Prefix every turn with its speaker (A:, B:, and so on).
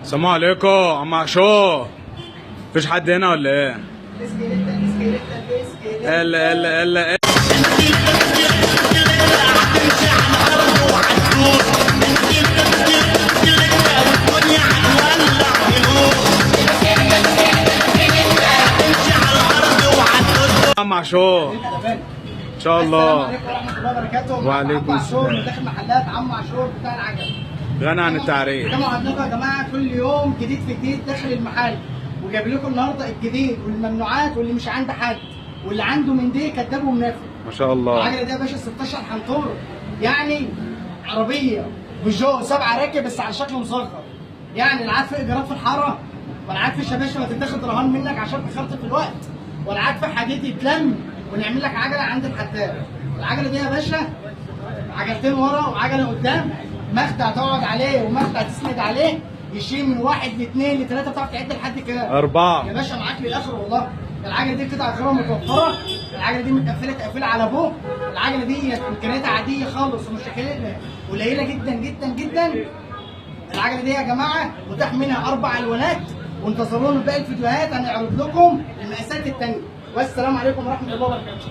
A: السلام عليكم عم عاشور، مفيش حد هنا ولا ايه؟ الا الا الا. عم عاشور ان شاء الله.
B: السلام عليكم ورحمة الله وبركاته.
A: وعليكم
B: عم عاشور
A: السلام.
B: من داخل محلات عم عاشور بتاع العجل.
A: غني عن التعريف.
B: كما عندكم يا جماعة كل يوم جديد في جديد داخل المحل، وجايب لكم النهارده الجديد والممنوعات واللي مش عند حد، واللي عنده من دي كداب ومنافق.
A: ما شاء الله.
B: العجلة دي يا باشا 16 حنطور، يعني عربية بيجو 7 راكب بس على شكل مصغر، يعني لا عارف ايجارات في الحارة، ولا عارف شباشب هتتاخد رهان منك عشان تخرط في الوقت، ولا عارف حديد يتلم ونعمل لك عجله عند الحداد. العجلة دي يا باشا عجلتين ورا وعجلة قدام، مخدع تقعد عليه ومخدع تسند عليه، يشيل من 1 ل2 ل3، بتعرف تعد لحد كام؟
A: 4
B: يا باشا معاك للاخر والله. العجلة دي قطع غير متوفرة، العجلة دي متقفله تقفيله على ابوه، العجلة دي امكانياتها عادية خالص ومشاكلها قليله جدا جدا جدا. العجلة دي يا جماعة متاح منها 4 الوانات، وانتظرونا في باقي الفيديوهات هنعرض لكم المقاسات الثانية. والسلام عليكم ورحمة الله وبركاته.